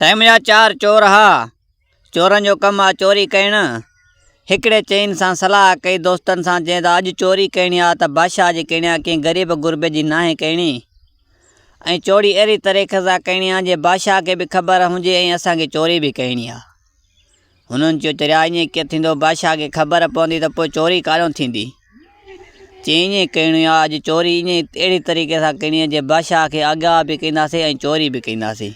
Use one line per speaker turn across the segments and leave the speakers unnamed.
سائين منهنجا چار چور ها، چورن جو ڪم آ چوري ڪرڻ. هڪڙي چئين سان صلاح ڪئي دوستن سان چئين ته اڄ چوري ڪرڻي آ ته بادشاهه جي ڪرڻي آ ڪنهن غريب غربي جي ناهي ڪرڻي ۽ چوري اهڙي طريقي سان ڪرڻي آ جي بادشاهه کي به خبر هجي ۽ اسان کي چوري به ڪرڻي آ. هنن چيو چريا ائين ڪيئن ٿيندو بادشاهه کي خبر پوندي ته پوء چوري ڪاڏهون ٿيندي. چيائين ائين ڪرڻي آ اڄ چوري ائين اهڙي طريقي سان ڪرڻي آ جي بادشاهه کي آگاهه به ڪنداسين ۽ چوري به ڪنداسين.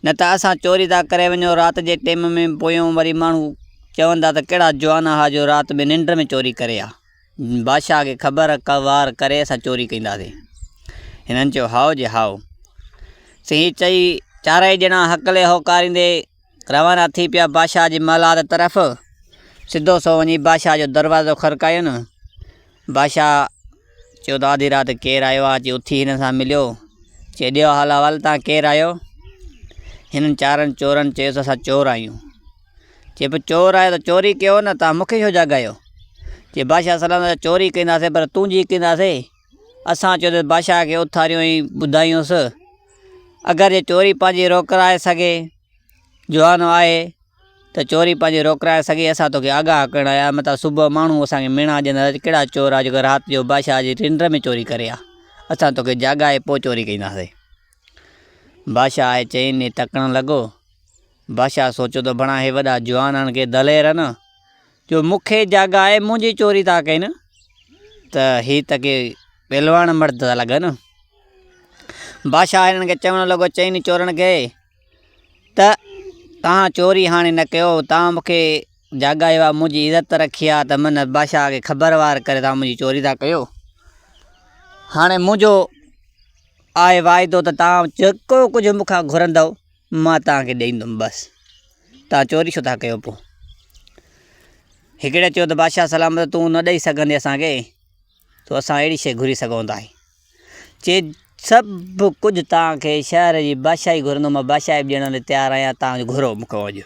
نه ته اسان چوري ٿا ڪري وڃون رات جي ٽيم ۾ پويون وري ماڻهو چوندا ته ڪهڙا جوان ها جو رات ۾ ننڊ ۾ چوري ڪري ها. بادشاهه کي خبر وار ڪري اسان چوري ڪنداسين. هنن چيو هائو جي هائو. سي هي چئي چارئي ڄڻا هڪلي هوڪاريندي روانا ٿي پيا بادشاهه جي محلات طرف. سڌو سو وڃي بادشاهه جو دروازو کڙڪايون. بادشاهه چيو ته آڌي رات ڪير آيو آهي؟ اچي اٿي هن سان مليو. چي ڏيو حال احوال تان ڪير آهيو؟ هنن چارن چورن چيس اسان چور آهيون. چي پوء چور آهيو ته چوري ڪيو نه تان مون کي ڇو جاڳايو؟ چي بادشاهه سلامت چوري ڪنداسين پر تنهنجي ڪنداسين. اسان چيو ته بادشاهه کي اٿاريون ۽ ٻڌايونس، اگر جي چوري پنهنجي روڪرائي سگهي، جوان آهي ته چوري پنهنجي روڪرائي سگهي، اسان توکي آگاهه ڪرڻ آيا آهيون، متان صبح ماڻهو اسان کي ميڻا ڏيندا ته ڪهڙا چور آهي جيڪو رات جو بادشاهه جي ننڊ ۾ چوري ڪري ها، اسان توکي جاڳائي پوء چوري ڪنداسين. بادشاهه آهي چئين ڏينهن تڪڻ لڳو. بادشاهه سوچيو ته بڻا هي وڏا جوان آهن ڪي دلير آهن، جو مون کي جاڳائي منهنجي چوري ٿا ڪين ته هي ته ڪي پهلوان مرد ٿا لڳن. بادشاهه هنن کي چوڻ لڳو چئن چورن کي ته توهان چوري هاڻي نه ڪيو توهان مون کي جاڳايو آهي منهنجي عزت رکي آهي ته من بادشاهه کي خبر وار ڪري توهان منهنجي چوري ٿا ڪيو هاڻي منهنجو آهي واعدو ته توهان جيڪو ڪجهه مون کان گهرندؤ مان توهان کي ڏيندم بس توهان چوري ڇو ٿا ڪيو پوء هڪڙي چيو ته بادشاهه سلامت تون نه ڏئي سگهندي اسان کي تو اسان اهڙي شيء گهري سگهون ٿا چي سڀ ڪجهه توهان کي شهر جي بادشاهي گهرندو مان بادشاهي به ڏيڻ لاء تيار آهيان توهان گهرو مون کان اڄ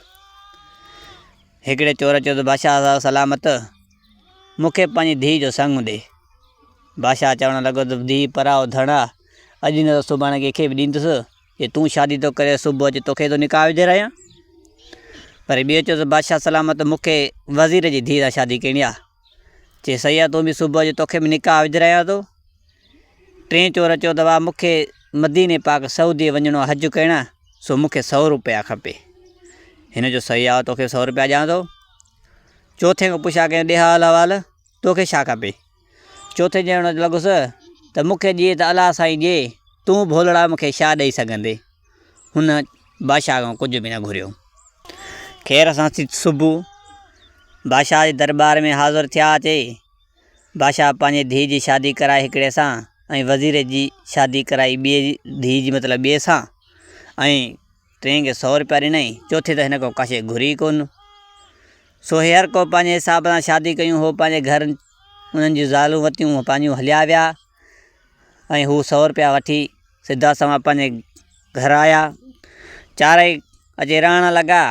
هڪڙي چور چيو ته بادشاهه سلامت مون کي پنهنجي ڌيء جو سڱ ڏي بادشاهه چوڻ لڳو ته ڌيء پرائو ڌڻ آ اڄ نه ته سڀاڻي ڪنهن کي به ڏيندس جي تون شادي ٿو ڪرين صبح اچي توکي ٿو نڪاح وجهرايان. پر ٻيو چيو ته بادشاهه سلامت مون کي وزير جي ڌيء سان شادي ڪرڻي آ. چي صحيح آ تون به صبح اچ توکي به نڪاح وجهرايان ٿو. ٽئين چور چيو ته واهه مون کي مديني پاڪ سعودي وڃڻو آ حج ڪرڻ سو مون کي سئو روپيا کپي. هن چيو صحيح آ توکي سئو روپيا ڏيان ٿو. چوٿين کان پڇا ڪيائين ڏي حال احوال توکي ڇا کپي؟ چوٿين چوڻ لڳس ته مون کي ڏي ته الله سائين ڏي، تون ڀولڙا مون کي ڇا ڏئي سگهندين؟ هن بادشاهه کان ڪجهه به نه گهريو. خير سان صبح بادشاهه جي درٻار ۾ حاضر ٿيا اچي بادشاهه پنهنجي ڌيء جي شادي ڪرائي هڪڙي سان ۽ وزير جي شادي ڪرائي ٻئي ڌيء جي مطلب ٻئي سان ۽ ٽئين کي سئو رپيا ڏنائين، چوٿين ته هن کان ڪا شيء گهري ئي ڪونه. سو هي هر ڪو پنهنجي حساب سان شادي ڪيون، هو پنهنجي گهر انهن جون زالون ورتيون، هو پنهنجون هليا ويا ۽ هو سئو رپيا وٺي سڌا سنوان پنهنجي گهر آيا. چارئي اچي رهڻ لڳا.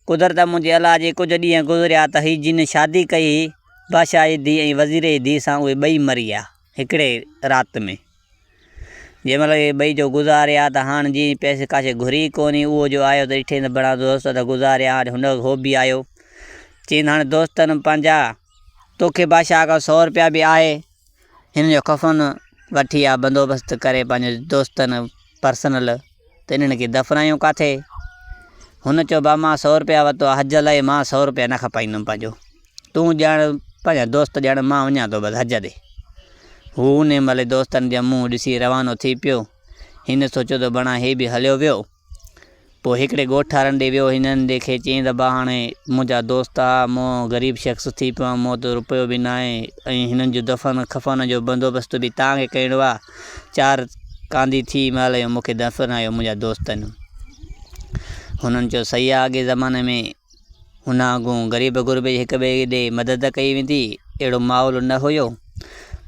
قدرت منهنجي الله جي ڪجهه ڏينهن گذريا ته هي جن شادي ڪئي هئي، بادشاهه جي ڌيء ۽ وزير جي ڌيء سان اهي ٻئي مري ويا، هڪڙي رات ۾. جنهن مهل اهي ٻئي جو گذاريا ته هاڻ جي پئسي ڪا شيء گهري ئي ڪونهي، اهو جو آيو ته ڏٺئين ته بڻا دوست ته گذاريا، هاڻ هن هو به آيو. چيائين ته هاڻي دوستن پنهنجا توکي بادشاهه کان سئو رپيا به آهي، هن جو ڪفن وٺي آ بندوبست ڪري پنهنجي دوستن پرسنل ته انهن کي دفنايون ڪاٿي؟ هن چيو با مان سئو رپيا ورتو آ حج لاء مان سئو رپيا نه کپائيندم پنهنجو. تون ڄاڻ پنهنجا دوست ڄاڻ مان وڃان ٿو بس حج تي. هو انهي مهل دوستن جا منهن ڏسي روانو ٿي پيو. هن سوچيو ته بڻا هي به هليو ويو. پوء هڪڙي ڳوٺ وارن ڏي ويو. هنن ڏي کي چيائين ته ڀا هاڻي منهنجا دوست ها مون غريب شخص ٿي پيو آهيان مون وٽ روپيو به ناهي ۽ هنن جو دفن کفن جو بندوبست به توهان کي ڪرڻو آهي. چار ڪانڌي ٿي مهل اهو مون کي دفنايو منهنجا دوستن. هنن چيو صحيح آهي اڳي زماني ۾ ان اڳون غريب غربي جي هڪ ٻئي ڏي مدد ڪئي ويندي اهڙو ماحول نه هيو.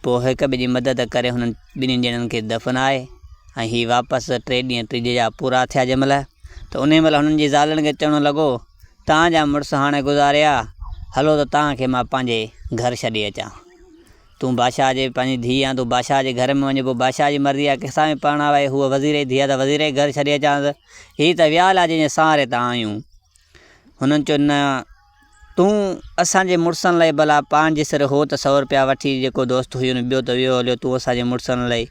پوء هڪ ٻئي جي مدد ڪري هنن ٻنهي ڄڻن کي دفنائي ۽ هي واپس ٽي ڏينهن ٽيج جا پورا ٿيا جنهن مهل ته انهي مهل هنن جي زالن کي چوڻ لڳو توهان جا مڙس هاڻي گذاريا هلو ته توهان کي مان پنهنجي گهر ڇڏي اچان. تون بادشاهه جي پنهنجي ڌيء آن، تون بادشاهه جي گهر ۾ وڃ، پوء بادشاهه جي مرضي آهي ڪنهن سان به پرڻاوي، هوء وزير جي ڌيء آهي ته وزير جي گهر ڇڏي اچانس، هي ته ويال آهي جنهن جي سهاري تان آيون. هنن چيو نه تون اسان جي مڙسن لئي ڀلا پنهنجي سر هو ته سو رپيا وٺي جيڪو دوست هين ٻيو ته ويو هليو تون اسان جي مڙسن لئي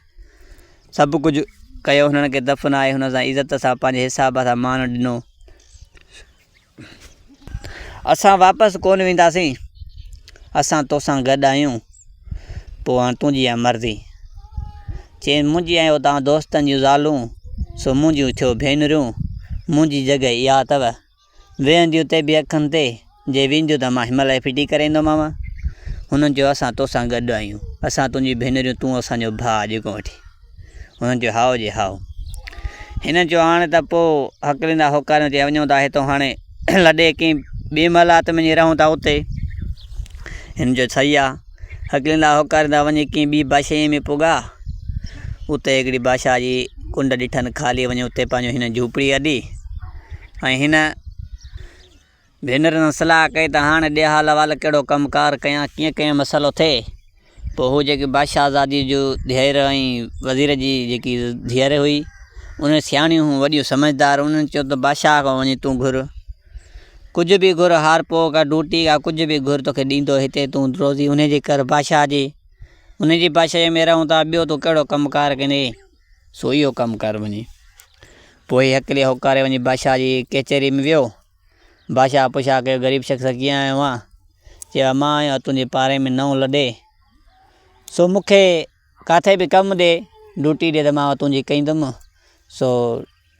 سڀ ڪجهه ڪيو هنن کي دفنائي هن سان عزت سان پنهنجي حساب سان مان ڏنو. اسان واپس ڪونه وينداسين، اسان توسان گڏ آهيون، پوء هاڻ تنهنجي آهي مرضي. چيائين، منهنجي ۽ اتان دوستن جون زالون، سو منهنجيون ٿيو ڀينريون، منهنجي جڳهه اها اٿو. ويهنديون ته به اکن تي، جي وينديون ته مان هن مهل ئي ڦٽي ڪري ايندومانء. هنن چيو، اسان توسان گڏ آهيون، اسان تنهنجون ڀينريون، تون اسان جو ڀاء اڄ کان وٺي. هنن چيو، هائو جي هائو. هنن چيو، هاڻي ته پوء هڪليندا هوڪاريون چئي وڃون ٿا هتون هاڻي لڏي ڪنهن ٻي محلات ۾ وڃي رهون ٿا اتي. هنن چيو، صحيح آ. هڪليندا هوڪاريندا وڃي ڪنهن ٻي بادشاهيء ۾ پڳا. اتي هڪڙي بادشاهه جي ڪنڊ ڏٺن خالي وڃي اتي پنهنجو هن جهوپڙي اڏي ۽ هن ڀينرن سان صلاح ڪئي ته هاڻ ڏي حال احوال ڪهڙو ڪم ڪار ڪيان، ڪيئن ڪيان مسئلو ٿئي. پوء هو جيڪي بادشاهزاديء جو ڌيئر ۽ وزير جي جيڪي ڌيئر هئي، انهن سياڻيون هيون وڏيون سمجهدار، انهن چيو ته بادشاهه کان وڃي تون گهر، ڪجهه به گهر، هارپو ڪا ڊوٽي ڪا ڪجهه به گهر توکي ڏيندو، هتي تون روزي انهي جي ڪر بادشاهه جي، انهي جي بادشاهيء ۾ رهون ٿا، ٻيو تون ڪهڙو ڪم ڪار ڪندين، سو اهو ڪم ڪر وڃي. پوء هي هڪلي هوڪاري وڃي بادشاهه جي ڪچهريء ۾ ويو. بادشاهه پڇا ڪيو، غريب شخص ڪيئن آيو آن؟ چيو، مان آيو آهيان تنهنجي پاڙي ۾ نئون لڏي، سو مون کي ڪاٿي به ڪم ڏي، ڊيوٽي ڏي ته مان تنهنجي ڪندم، سو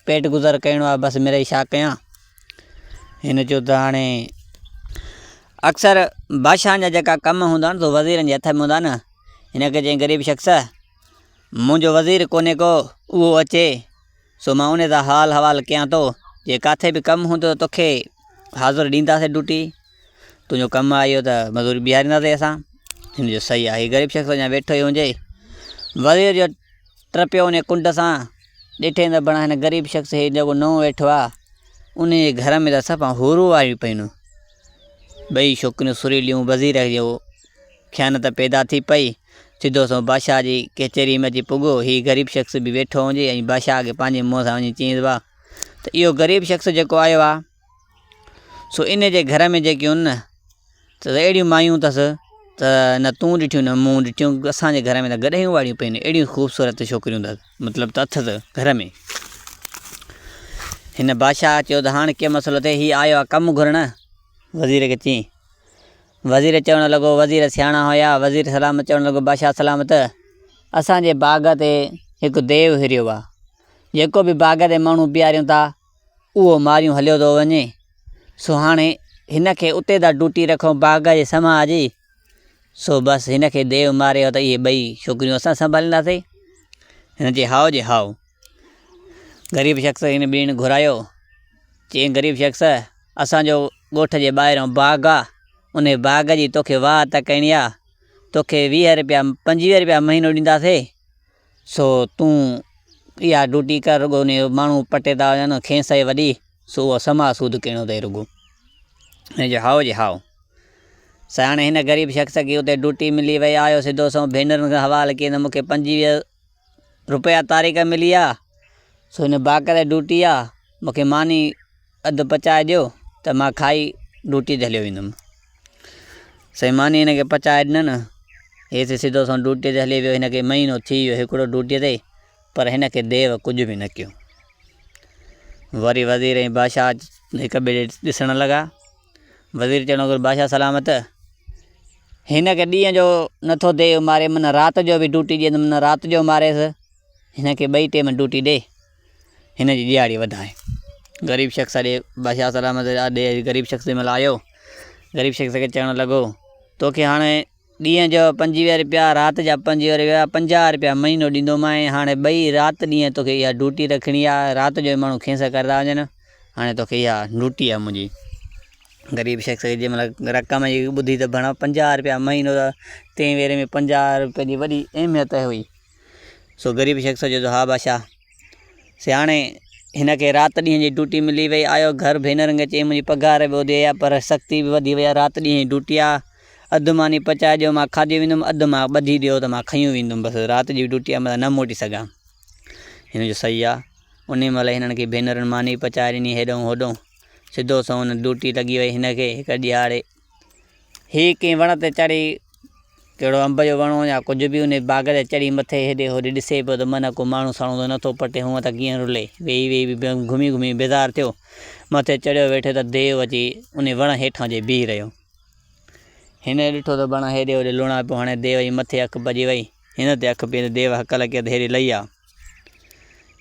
پيٽ گذر ڪرڻو آهي بس مڙئي ڇا ڪيان؟ هن چيو ته هاڻي اڪثر بادشاهن جا جيڪا ڪم هوندا آهن سو وزيرن جي هٿ ۾ هوندا آهن. هن کي چيائين غريب شخص منهنجو وزير ڪونهي ڪو، اهو اچي سو مان انهي سان حال حوال ڪيان ٿو، جي ڪاٿي به ڪم هوندو ته توکي حاضر ڏينداسين ڊيوٽي، تنهنجو ڪم آهي اهو ته مزوري بيهارينداسين اسان. هن چيو صحيح آهي. هي غريب شخص اڃا ويٺو ئي هجي، وزير جو ٽپيو انهي ڪنڊ سان، ڏٺئين ته بڻا هن غريب شخص هي جيڪو نئون ويٺو آهي، انهي جي گهر ۾ ته صفا حورون آيون پيون. ٻئي ڇوڪريون سريليون وزير جو خيانت پيدا ٿي پئي. سڌو سنئون بادشاهه جي ڪچهريء ۾ اچي پڳو. هي غريب شخص به ويٺو هجي ۽ بادشاهه کي پنهنجي منهن سان وڃي چيائينس وا ته اهو غريب شخص جيڪو آيو آهي سو ان جي گهر ۾ جيڪيون نه ته اهڙيون مايون اٿس ته نه تون ڏٺيون نه مون ڏٺيون اسان جي گهر ۾ ته گڏهيون واڙيون پيون آهن اهڙيون خوبصورت ڇوڪريون اٿس مطلب ته اٿس گهر ۾. هن بادشاهه چيو ته هاڻ ڪي مسئلو ٿئي هي آيو آهي ڪم گهرڻ وزير کي چيائين وزير چوڻ لڳو، وزير سياڻا هيا، وزير سلامت چوڻ لڳو، بادشاهه سلامت! اسان جي باغ تي هڪ ديو هريو آ، جيڪو به باغ تي ماڻهو بيهاريون ٿا، اهو ماريون هليو ٿو وڃي، سو هاڻي هن کي اتي ٿا ڊوٽي رکون باغ جي سماهه جي، سو بس هن کي ديو ماريو ته اهي ٻئي ڇوڪريون اسان سنڀالينداسين. هن چيو، هائو جي هائو. غريب شخص هن ٻنهي گهرايو، چيائين، غريب شخص! اسان جو ڳوٺ جي ٻاهريون باغ آ، انهي باغ جي توکي واهه ته ڪرڻي آ، توکي 20 رپيا 25 رپيا مهينو ڏينداسي، سو تون اها ڊيوٽي ڪر رڳو انهي ماڻهو پٽي ٿا وڃن کيس آهي وڏي، سو اهو سما سود ڪرڻو اٿئي رڳو. هن چيو هائو جي هائو. سياڻي هن غريب شخص کي اتي ڊيوٽي ملي وئي، آيو سڌو سنئون ڀينرن کان حوال ڪيائين ته مون کي 25 رپيا تاريخ ملي آ، سو هن باغ تي ڊيوٽي آ، مون کي ماني اڌ پچائي ڏيو ته مان کائي ڊيوٽي تي هليو ويندم. سائين ماني هن کي پچائي ڏنن. هي سي سڌو سنئون ڊيوٽي تي هلي ويو. هن کي مهينو ٿي ويو هڪڙو ڊيوٽي تي پر هن کي ديو ڪجهه به نه ڪيو. وري وزير ۽ بادشاهه هڪ ٻئي ڏي ڏسڻ لڳا. وزير چوڻ لڳو بادشاهه سلامت! هن کي ڏينهن جو نٿو ديو ماري من رات جو به ڊيوٽي ڏي من رات جو ماريس. هن کي ٻئي ٽيم ڊيوٽي ڏي. هن جي ڏيهاڙي وڌائي. غريب شخص ڏي بادشاهه سلامت ڏي غريب شخص جنهن مهل آيو، غريب شخص کي چوڻ لڳو، توکي هاڻي ڏينهن جو 25 رپيا رات جا 25 رپيا 50 رپيا مهينو ڏيندومانء، هاڻي ٻئي رات ڏينهن توکي اها ڊيوٽي رکڻي آهي، رات جو ئي ماڻهو کيس ڪردا وڃن، هاڻي توکي اها ڊيوٽي آهي منهنجي. غريب شخص کي جنهن مهل رقم جي ٻڌي ته ڀڻا 50 رپيا مهينو ته تنهن ويري ۾ 50 رپين جي وڏي اهميت هئي. سو غريب شخص چيو ته ها بادشاهه! سياڻي هن کي رات ڏينهن جي ڊيوٽي ملي وئي. آيو گهر ڀينرن کي چيائين منهنجي پگهار به وڌي وئي آهي پر سختي به وڌي وئي آهي رات ڏينهن جي ڊيوٽي آهي. اڌ ماني پچائي ڏيو مان کاڌي ويندم اڌ مان ٻڌي ڏيو ته مان کنيون ويندم بس رات جي ڊيوٽي آ متان نه موٽي سگهان. هن چيو صحيح آ. انهي مهل هنن کي ڀينرن ماني پچائي ڏني هيڏئون هوڏئون. سڌو سنئون ڊيوٽي لڳي وئي هن کي هڪ ڏيهاڙي هي ڪنهن وڻ تي چڙهي ڪهڙو انب جو وڻ هو يا ڪجهه به انهي باغ تي چڙهي مٿي هيڏي هوڏي ڏسي پيو ته من ڪو ماڻهو ساڻو ته نٿو پٽي هونء ته ڪيئن رلي ويهي ويهي به گهمي گهمي بيزار ٿيو مٿي چڙهيو ويٺو ته ديو اچي انهي وڻ هيٺان جي بيهي رهيو. هن ڏٺو ته وڻ هيڏي هوڏي لوڻا پيو هڻي ديو جي مٿي اک پئجي وئي. هن تي اک پئي ته ديو هڪل ڪئي ته هيڏي لهي آ.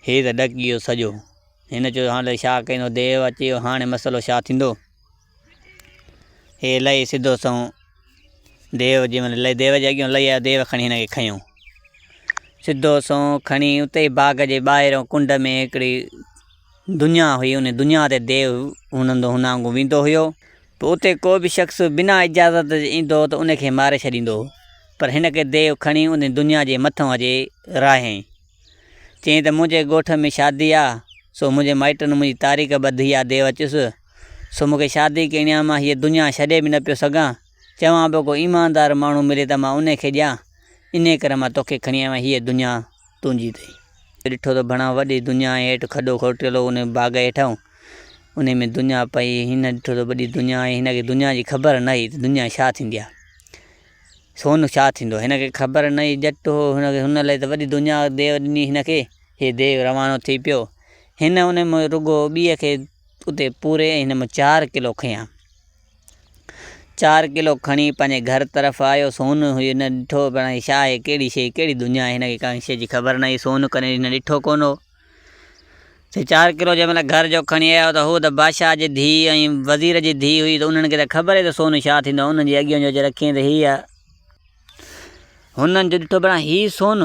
هي ته ڏڪي ويو سڄو. هن چيو هاڻي ڇا ڪندو ديو اچي ويو هاڻي مسئلو ڇا ٿيندو. هي لهي سڌو سنئون ديو جي معنيٰ ديو جي اڳيان لهي آيو ديو کڻي هن کي کنيو. سڌو سنئون کڻي اتي ئي باغ جي ٻاهريون ڪنڊ ۾ هڪڙي دنيا هئي ان دنيا تي ديو هنن وانگون ويندو هيو. پوء اتي ڪو به شخص بنا اجازت جي ايندو هو ته ان کي ماري ڇڏيندو هو، پر هن کي ديو کڻي ان دنيا جي مٿئون اچي راهيائين. چيائين ته منهنجي ڳوٺ ۾ شادي آ، سو منهنجي مائٽن منهنجي تاريخ ٻڌي آ ديو اچيس، سو مون کي شادي ڪرڻي آ، مان هيء دنيا ڇڏي به نه پيو سگهان، چوان پيو ڪو ايماندار ماڻهو ملي ته مان ان کي ڏيان، انهيء ڪري مان توکي کڻي آيو آهيان، هيء دنيا تنهنجي اٿئي. ڏٺو ته ڀڻا وڏي دنيا ۽ هيٺ کڏو کوٽيل هو، ان باغ هيٺئون. انهي ۾ دنيا پئي هئي. هن ڏٺو ته وڏي دنيا آهي. هن کي دنيا جي خبر نه هئي ته دنيا ڇا ٿيندي آهي. سون ڇا ٿيندو آهي. هن کي خبر نه هئي. ڄٽ هو. هن کي هن لاء ته وڏي دنيا ديو ڏني هن کي. هي ديو روانو ٿي پيو. هن انهي مان رڳو ٻيء کي اتي پوري ۽ هن مان چار ڪلو کنيا. چار ڪلو کڻي پنهنجي گهر طرف آيو. سون هئي. هن ڏٺو ڀلا هي ڇا آهي؟ ڪهڙي شيء ڪهڙي دنيا آهي. هن کي ڪنهن شيء جي خبر نه هئي. سون ڪڏهن هن ڏٺو ڪونه هو. سي چار ڪلو جنهن مهل گهر جو کڻي آيو ته هوء ته بادشاهه جي ڌيء ۽ وزير جي ڌيء هئي ته انهن کي ته خبر هئي ته سون ڇا ٿيندو آهي. انهن جي اڳيان جو اچي رکيائين ته هيء هنن جو ڏٺو ڀلا هي سون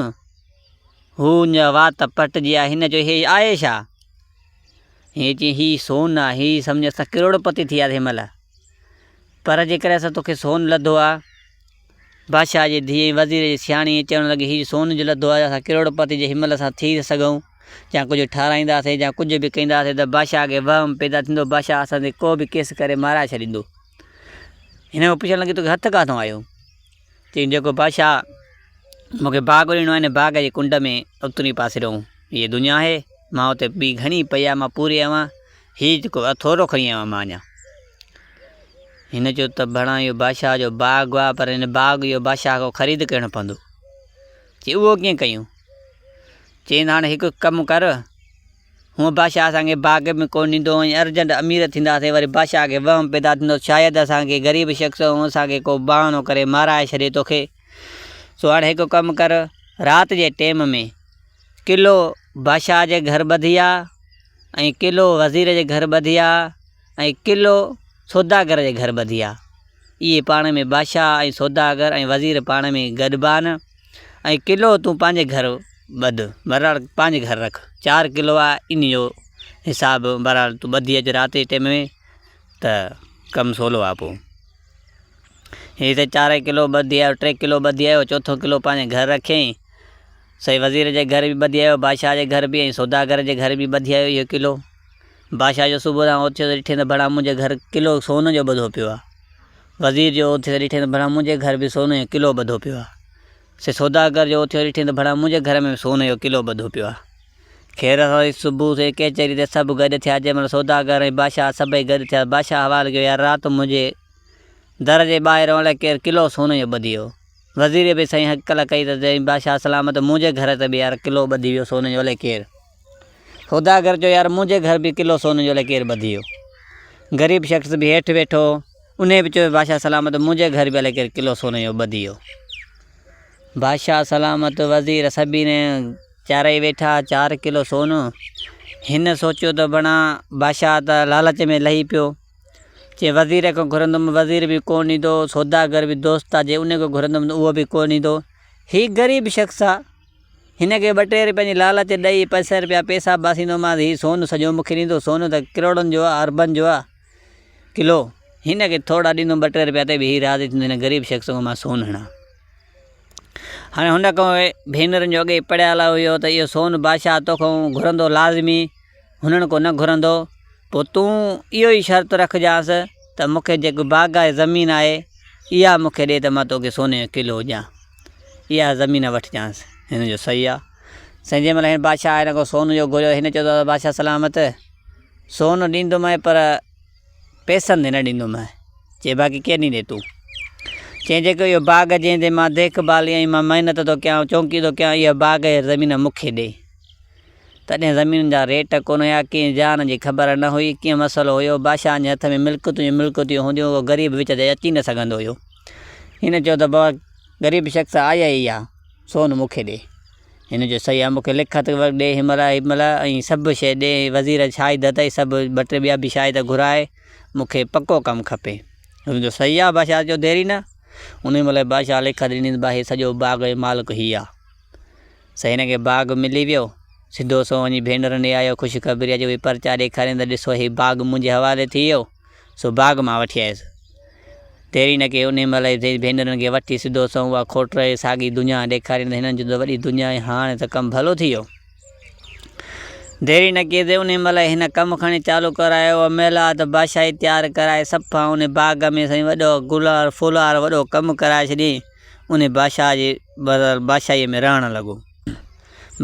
هو ان جا وات پٽجي آيا. هن چيو هي آهي ڇا؟ هي چيائين هي سون آهي. هي سمجهه اسان ڪروڙ پتي ٿي وياسين هن مهل. پر جيڪڏهن اسان توکي سون لڌو آهي. بادشاهه جي ڌيء ۽ وزير جي سياڻي چوڻ لڳي، هي سون جو لڌو آهي، اسان ڪروڙ پتي جي همل سان ٿي سگهون يا ڪجهه ٺهرائينداسين يا ڪجهه به ڪنداسين ته بادشاهه کي وهم پيدا ٿيندو، بادشاهه اسان تي ڪو به ڪيس ڪري مارائي ڇڏيندو. هن کان پڇڻ لڳي، توکي هٿ ڪاٿئون آيو؟ چيائين، جيڪو بادشاهه مون کي باغ ڏنو آهي، ان باغ جي ڪنڊ ۾ اترئين پاسيرئون هيء دنيا آهي، مان اتي ٻي گهڻي پئي آهي، مان پوري آيو آهيان، هي جيڪو ٿورو کڻي آيو آهيان مان اڃا. هن چيو ته ڀڻا اهو بادشاهه جو باغ آهي پر هن باغ اهو بادشاهه کان خريد ڪرڻو پوندو. چي اهو ڪيئن ڪيون؟ چيائين ته هاڻي هڪ ڪم ڪر، هونء بادشاهه اسان کي باغ به ڪونه ڏيندو ۽ ارجنٽ امير ٿينداسين وري بادشاهه کي وهم پيدا ٿيندو شايد اسان کي غريب شخص آهيون اسان کي ڪو بهانو ڪري مارائي ڇڏي توکي. سو هاڻي هڪ ڪم ڪر رات جي ٽيم ۾ قلعو بادشاهه جي گهر ٻڌي آ ۽ قلعو وزير جي گهر ٻڌي آ ۽ قلعو سوداگر جي گهر ٻڌي آ. اهي پاڻ ۾ بادشاهه ۽ سوداگر ۽ وزير پاڻ ۾ گڏبا نه ۽ قلعو تون پنهنجي گهر ٻڌ بهرحال پنهنجي گهر رک چار قلعو آ انهي جو حساب بهرحال تون ٻڌي اچ رات جي ٽيم ۾ ته ڪم سولو آ پوء. هي ته چارئي قلعو ٻڌي آيو ٽي قلعو ٻڌي آيو چوٿون قلعو پنهنجي گهر رکيائين. سائين وزير جي گهر به ٻڌي آيو، بادشاهه جي گهر به ۽ سوداگر جي گهر به ٻڌي آيو اهو قلعو. بادشاهه جو صبح سان اٿيو ته ڏٺئين ته ڀلا منهنجي گهر قلعو سون جو ٻڌو پيو آهي. وزير جو اٿيو ته ڏٺئين ته ڀلا منهنجي گهر به سون جو قلعو ٻڌو پيو آهي. سي سوداگر جو اٿيو ڏٺئين ته ڀلا منهنجي گهر ۾ به سون جو قلعو ٻڌو پيو آهي. خير سان صبح سين ڪچهري تي سڀ گڏ ٿيا، جنهن مهل سوداگر ۽ بادشاهه سڀئي گڏ ٿيا. بادشاهه حوال ڪيو، يار رات منهنجي در جي ٻاهران الائي ڪير قلعو سون جو ٻڌي ويو. وزير به سائين هڪل ڪئي ته چيائين بادشاهه سلامت منهنجي گهر تي به يار قلعو ٻڌي ويو سون جو الائي ڪير. سوداگر چيو يار منهنجي گهر به قلعو سون جو الائي ڪير ٻڌي ويو. غريب شخص به هيٺ ويٺو هو انهي به چيو بادشاهه سلامت منهنجي گهر به الائي ڪير قلعو سون جو ٻڌي ويو. بادشاهه سلامت وزير سڀني چارئي ويٺا چار قلعو سون. هن سوچيو ته بڻا بادشاهه ته لالچ ۾ لهي پيو. چي وزير کان گهرندم وزير به ڪونه ڏيندو، سوداگر به دوست آ جي ان کان گهرندم ته اهو به ڪونه ڏيندو. هي غريب شخص آ، هن کي ٻه ٽي رپين جي لالچ ڏئي پنج سئو رپيا پئسا باسيندومانس، هي سون سڄو مون کي ڏيندو، سون ته ڪروڙن جو آ، اربن جو آ ڪلو، هن کي ٿورا ڏيندم ٻه ٽي رپيا ته به هي راضي ٿيندو، هن غريب شخص کان مان سون هڻان. هاڻي هن کان ڀينرن جو اڳي ئي پڙهيل هيو ته اهو سون بادشاهه توکان گهرندو لازمي. هنن ڪو نه گهرندو، پوء تون اهو ئي شرط رکجانس ته مون کي جيڪو باغ آهي، زمين آهي، اها مون کي ڏي ته مان توکي سوني جو قلعو ڏيان. اها زمين وٺجانس. هن چيو صحيح آ. سائين جنهن مهل هن بادشاهه هن کان سون جو گهريو، هن چيو ته بادشاهه سلامت! سون ڏيندومانء پر پئسن تي نه ڏيندومانء. چي باقي ڪيئن ڏيندين تون؟ چيائين جيڪو اهو باغ جنهن تي مان ديک ڀالي ۽ مان محنت ٿو ڪيان، چونڪي ٿو ڪيان، اها باغ جي زمين مون کي ڏي. تڏهن زمينن جا ريٽ ڪونه هيا، ڪنهن جهان جي خبر نه هئي، ڪيئن مسئلو هيو، بادشاهن جي هٿ ۾ ملڪيتون ئي ملڪيتون هونديون، ڪو غريب وچ تي اچي نه سگهندو هيو. هن چيو ته بابا غريب شخص آهي ئي آ، سون مون کي ڏي. هن چيو صحيح آ، مون کي لکت ڏي هن مهل هن مهل ۽ سڀ شيء ڏي، وزير شاهد اٿئي سڀ ٻه ٽي ٻيا به شاهد گهرائي، مون کي پڪو ڪم کپي. هن چيو صحيح آ، بادشاهه چيو ديري نه. انهي مهل بادشاهه لکت ڏني ته ڀائي هي سڄو باغ جو مالڪ هي آ. سائين هن کي باغ ملي ويو. سڌو سنئون وڃي ڀينرن ڏي آيو. خوشخبريء جو به پرچا ڏيکارين ته ڏسو هي باغ منهنجي حوالي ٿي ويو، سو باغ مان وٺي آيس. دير ئي نه ڪئي انهيء مهل ئي ڀينرن کي وٺي سڌو سنئون اها کوٽ رهي ساڳي دنيا ڏيکارين ته هنن چيو ته وڏي دنيا آهي هاڻي ته ڪم ڀلو ٿي ويو. دير ئي نه ڪئي ته انهيء مهل ئي هن ڪم کڻي چالو ڪرايو. اها محلات بادشاهي تيار ڪرائي صفا انهي باغ ۾ سائين وڏو گلار ڦولار وڏو ڪم ڪرائي ڇڏيائين. انهي بادشاهه جي بادشاهيء ۾ رهڻ لڳو.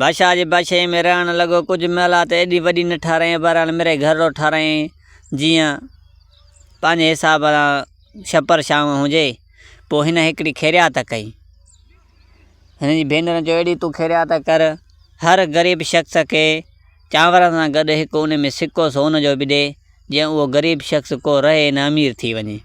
بادشاهه جي بادشاهيء ۾ رهڻ لڳو. ڪجهه محلات ايڏي وڏي نه ٺاهرايائين، بهرحال مڙئي گهرڙو ٺاهرايائين، جيئن پنهنجي حساب سان ڇپر ڇانو هجي. پوء هن هڪڙي خيريات ڪئي. هن جي ڀينرن چيو، اهڙي تون خيريات ڪر، هر غريب شخص کي چانورن سان گڏ هڪ ان ۾ سڪو سون جو به ڏي، جيئن اهو غريب شخص ڪو رهي نه امير ٿي وڃي.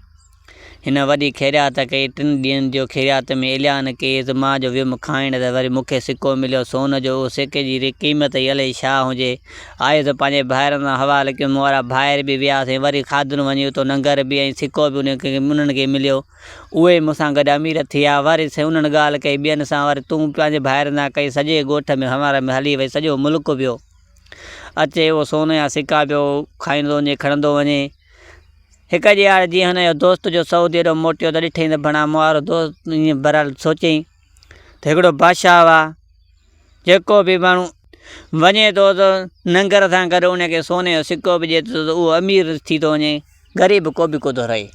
هن وڏي خيريات ڪئي. ٽن ڏينهن جو خيريات ۾ اعلان ڪيس، مان جو ويم کائڻ ته وري مون کي سڪو مليو سون جو، اهو سڪي جي قيمت ئي الائي ڇا هجي. آيس پنهنجي ڀائرن سان حوال ڪيم، مون وارا ڀائر به ويا سين، وري کاڌن وڃي اتو ننگر به ۽ سڪو به انهن کي مليو. اهي مون سان گڏ امير ٿيا. وري سين انهن ڳالهه ڪئي ٻين سان، وري تون پنهنجي ڀائرن سان ڪئي، سڄي ڳوٺ ۾ هنوار ۾ هلي وئي، سڄو ملڪ ويو اچي اهو سون جا سڪا پيو کائيندو وڃي کڻندو وڃي. هڪ ڏيهاڙي جيئن هن جو دوست جو سعودي ڏانهن موٽيو ته ڏٺئين ته ڀڻا مون وارو دوست ائين بهرحال سوچيائين ته هڪڙو بادشاهه آ جيڪو به ماڻهو وڃي ٿو ته ننگر سان گڏ ان کي سوني جو سڪو به ڏئي ٿو ته اهو امير ٿي ٿو وڃي غريب ڪو به ڪو ٿو رهي.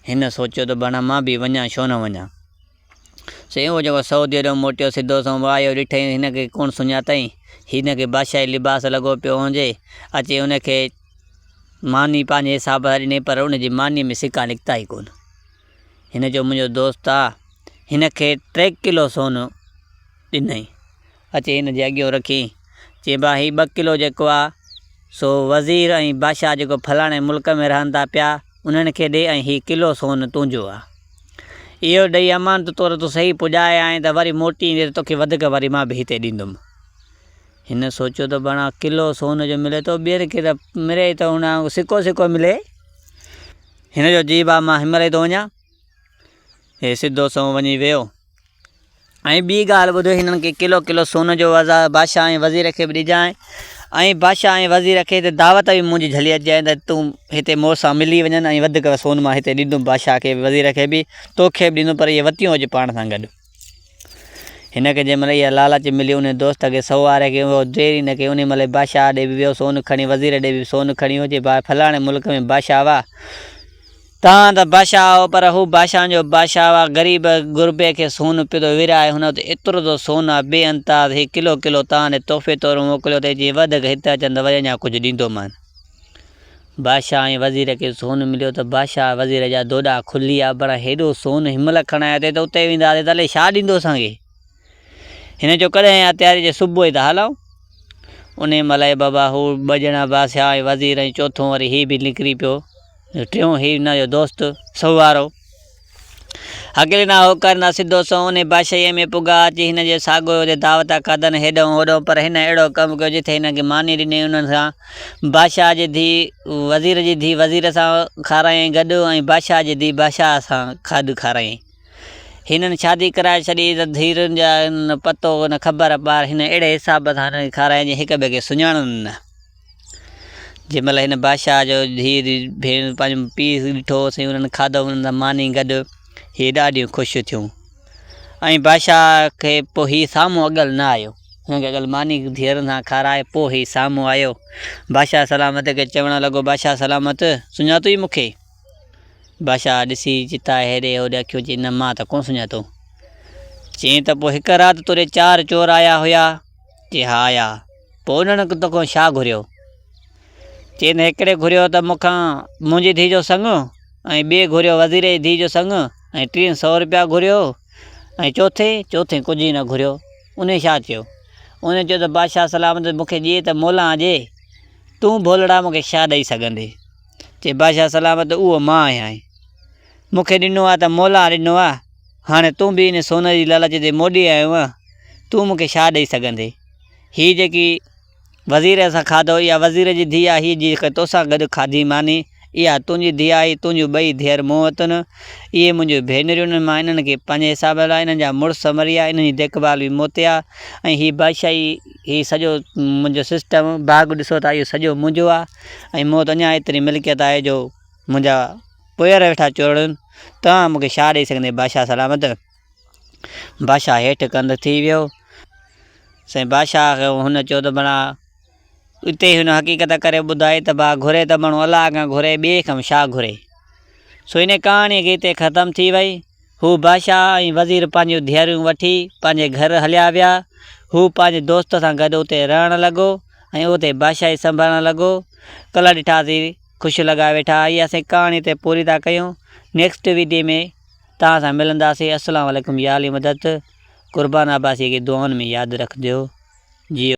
هن سوچيو ته ڀڻا مان به وڃان ڇو نه وڃان. سائين اهو جيڪو سعودي ڏانهن موٽيو سڌو سنئون آيو ڏٺائين هن کي ڪونه سڃاتائين هن کي بادشاهي لباس لڳو پيو هجي اچي ان کي ماني پنهنجي حساب سان ڏني پر ان جي مانيء ۾ سڪا نڪتا ئي ڪونه. هن چيو منهنجو دوست آ. هن کي ٽي ڪلو سون ڏنائين. اچي هن جي اڳيون رکي. چي ڀا هي ٻه ڪلو جيڪو آ سو وزير ۽ بادشاهه جيڪو فلاڻي ملڪ ۾ رهن ٿا پيا انهن کي ڏي ۽ هي ڪلو سون تنهنجو آ. اهو ڏئي امانت طور تون صحيح پڄائي آئين ته وري موٽي ايندين ته توکي وڌيڪ وري مان به هتي ڏيندم. هن سوچيو ته بڻا ڪلو سون جو ملي ٿو ٻين کي ته ملي ته هن وانگر سڪو سڪو ملي. هن جو جي با مان هن مهل ئي ٿو وڃان. هي سڌو سنئون وڃي ويو. ۽ ٻي ڳالهه ٻڌو هنن کي ڪلو ڪلو سون جو بادشاهه ۽ وزير کي به ڏجانء ۽ بادشاهه ۽ وزير کي هتي دعوت به منهنجي جهلي اچجانء ته تون هتي مون سان ملي وڃن ۽ وڌيڪ سون مان هتي ڏيندم بادشاهه کي به وزير کي به توکي به ڏيندم پر اهي وتيون اچ پاڻ سان گڏ. هن کي جنهن مهل اها لالچ ملي انهي دوست کي سو واري کي اهو دير ئي نه ڪئي انهي مهل ئي بادشاهه ڏي به ويو سون کڻي وزير ڏي به سون کڻي ويو چي ڀاء فلاڻي ملڪ ۾ بادشاهه هئا تان ته بادشاهه هو پر هو بادشاهن جو بادشاهه هئا غريب غربي کي سون پيو ٿو ورهائي هن وٽ ايترو ته سون آ بي انداز هي ڪلو ڪلو تان ڏي تحفي طور موڪليو اٿئي جي وڌڪ هت اچن ته وري اڃا ڪجهه ڏيندومان. بادشاهه ۽ وزير کي سون مليو ته بادشاهه وزير جا دوڏا کلي ويا، پر هيڏو سون هن مهل کڻايو اٿئي ته اتي وينداسين ته الائي ڇا ڏيندو اسان کي. هن چيو ڪڏهن آ تياري چي صبح ئي ته هلون. انهي مهل ئي بابا هو ٻه ڄڻا بادشاهه ۽ وزير ۽ چوٿون وري هي به نڪري پيو ٽيون هي هن جو دوست سوارو. هڪلي نه هوڪر نه سڌو سنئون انهي بادشاهيء ۾ پڳا اچي هن جي ساڳيو اتي دعوت کاڌن هيڏهون هوڏهون پر هن اهڙو ڪم ڪيو جٿي هنن کي ماني ڏني انهن سان بادشاهه جي ڌيء وزير جي ڌيء وزير سان کارايائين گڏ ۽ بادشاهه جي ڌيء بادشاهه سان کاڌ کارايائين هنن شادي ڪرائي ڇڏي ته ڌيئرن جا نه پتو نه خبر پر هن اهڙي حساب سان هنن کي کارايائين جيئن هڪ ٻئي کي سڃاڻن نه. جنهن مهل هن بادشاهه جو ڌيء ڀيڻ پنهنجو پيء ڏٺو سائين انهن کاڌو انهن سان ماني گڏ هي ڏاڍيون خوش ٿيون ۽ بادشاهه کي پوء هي سامهون اڳل نه آيو هن کي اڳل ماني ڌيئرن سان کارائي پوء هي سامهون آيو بادشاهه سلامت کي چوڻ لڳو بادشاهه سلامت سڃاتو ئي مون کي؟ بادشاهه ڏسي چتائي هيڏي هوڏي اکيون چي نه مان ته ڪونه سڃاتو. چيائين ته پوء هڪ رات توڏي چار چور آيا هيا؟ چي ها آيا. پوء انهن توکان ڇا گهريو؟ چي نه هڪڙي گهريو ته مون کان منهنجي ڌيء جو سڱ ۽ ٻئي گهريو وزير جي ڌيء جو سڱ ۽ ٽئين سئو رپيا گهريو ۽ چوٿين، چوٿين ڪجهه ئي نه گهريو. انهي ڇا چيو؟ انهي چيو ته بادشاهه سلامت مون کي ڏي ته مولان ڏي، تون ڀولڙا مون کي ڇا ڏئي سگهندين؟ چي بادشاهه سلامت اهو مان آهيان. مون کي ڏنو آهي ته مولان ڏنو آهي. هاڻي تون به ان سون جي لالچ تي موڏي آيو آهين، تون مون کي ڇا ڏئي سگهندين؟ هي جيڪي وزير سان کاڌو، اها وزير جي ڌيء آهي، هيء جيڪا توسان گڏ کاڌي ماني، اها تنهنجي ڌيء آهي، تنهنجون ٻئي ڌيئر مون وٽ آهن، اهي منهنجون ڀينريون آهن، مان انهن کي پنهنجي حساب لاء انهن جا مڙس مري ويا، انهن جي ديک ڀال به مون تي آهي ۽ هي بادشاهي، هي سڄو منهنجو سسٽم، باغ ڏسو ٿا، اهو سڄو منهنجو آهي ۽ مون وٽ اڃا ايتري ملڪيت آهي جو منهنجا پوئر ويٺا چورڙن، توهان مون کي ڇا ڏئي سگهندي بادشاهه سلامت؟ بادشاهه هيٺ ڪنڌ ٿي ويو. سائين بادشاهه کي هن چيو ته ڀلا اتي هن حقيقت ڪري ٻڌائي ته ڀا گهري ته ماڻهو الله کان گهري ٻئي کان ڇا گهري. سو ان ڪهاڻي کي اتي ختم ٿي وئي. هو بادشاهه ۽ وزير پنهنجون ڌيئرون وٺي پنهنجي گهر هليا ويا. هو پنهنجي دوست سان گڏ اتي رهڻ لڳو ۽ اتي بادشاهي سنڀالڻ لڳو. ڪلهه ڏٺاسين خوش لڳا ويٺا. هي اسين ڪهاڻي اتي پوري ٿا ڪيون. نيڪسٽ ويڊيو ۾ توهان سان ملنداسين. السلام عليڪم يا علي مدد. قربان عباسي کي دعائن ۾ ياد رکجو. جيئو.